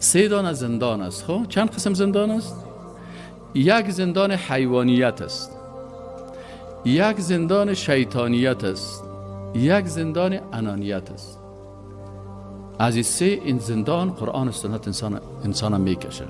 سه دانه زندان است. خب چند قسم زندان است؟ یک زندان حیوانیت است، یک زندان شیطانیت است، یک زندان انانیت است. از این سه این زندان قرآن و سنت انسان میکشه.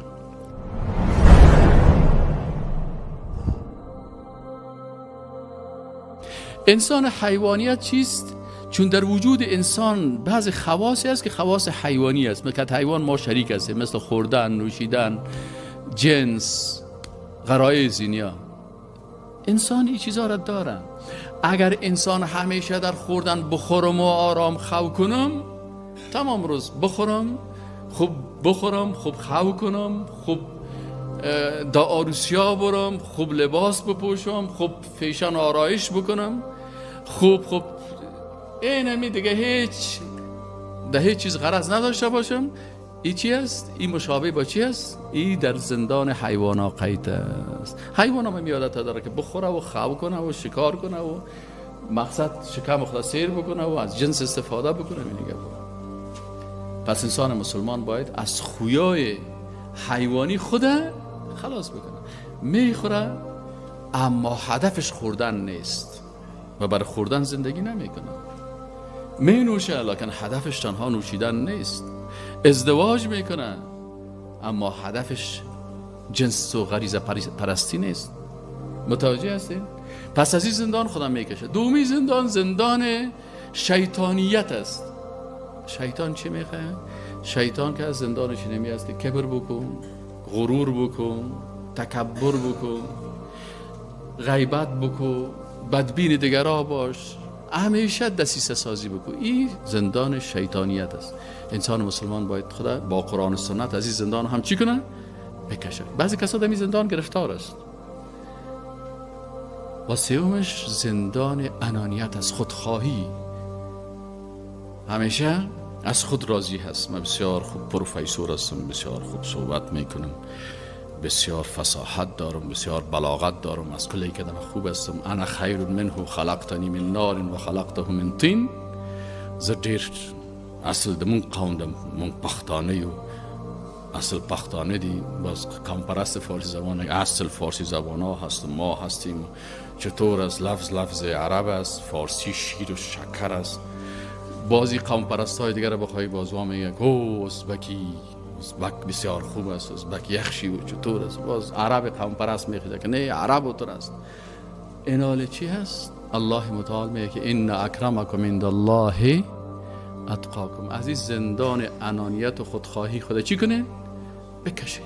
انسان حیوانیت چیست؟ چون در وجود انسان بعضی خواصی است که خواص حیوانی است، مثل حیوان ما شریک هستیم، مثل خوردن، نوشیدن، جنس، غرایز، اینیا. انسان این چیزها را داره. اگر انسان همیشه در خوردن بخورم و آرام خو کنم، تمام روز بخورم، خوب بخورم، خوب خو کنم، خوب دا آروسیا برم، خوب لباس بپوشم، خوب فیشن آرایش بکنم، خوب خوب اینمی دیگه هیچ ده هیچ چیز غرض نداشته باشم، این چی است؟ این مشابه با چی است؟ این در زندان حیوانا قید است. حیوانا هم عادت داره که بخوره و خو کنه و شکار کنه و مقصد شکم خود سیر بکنه و از جنس استفاده بکنه. این پس انسان مسلمان باید از خویای حیوانی خود خلاص بکنه. میخوره اما هدفش خوردن نیست و برای خوردن زندگی نمیکنه. می نوشه لکن هدفش تنها نوشیدن نیست. ازدواج میکنه اما هدفش جنس و غریزه پرستی نیست. متوجه هستین؟ پس از این زندان خودم میکشه. دومی زندان، زندان شیطانیت است. شیطان چی میخواه؟ شیطان که از زندانش نمی است که کبر بکن، غرور بکن، تکبر بکن، غیبت بکن، بدبین دیگرها باش، همیشه دسیسه سازی بکن. این زندان شیطانیت است. انسان مسلمان باید خدا با قرآن و سنت از این زندان هم چی کنه؟ بکشه. بعضی کسا در این زندان گرفتار است. و سومش زندان انانیت از خودخواهی. همیشه از خود راضی هست. من بسیار خوب پروفسور هستم، بسیار خوب صحبت میکنم، بسیار فصاحت دارم، بسیار بلاغت دارم، از کلی که خوب هستم. انا خیر منه خلقتنی من نار و خلقته من طین. زه ډیر اصل د مونږ قوم د مونږ پښتانه یو، اصل پښتانه دي، باز قوم پرست فارسی زبان، اصل فارسی زبان ها هستم، ما هستیم. چطور است؟ لفظ لفظ عرب است، فارسی شیر و شکر است. بعضی قوم پرست های دیگر بخوای بازوا میگه او ازبکی، ازبک بسیار خوب است، ازبک یخشی و چطور است. باز عرب قوم پرست میخواد که نه عرب اتر است. اینال چی هست؟ الله متعال میگه که ان اکرمکم عند الله اتقاکم. از این زندان انانیت و خودخواهی خود چی کنه؟ بکشه.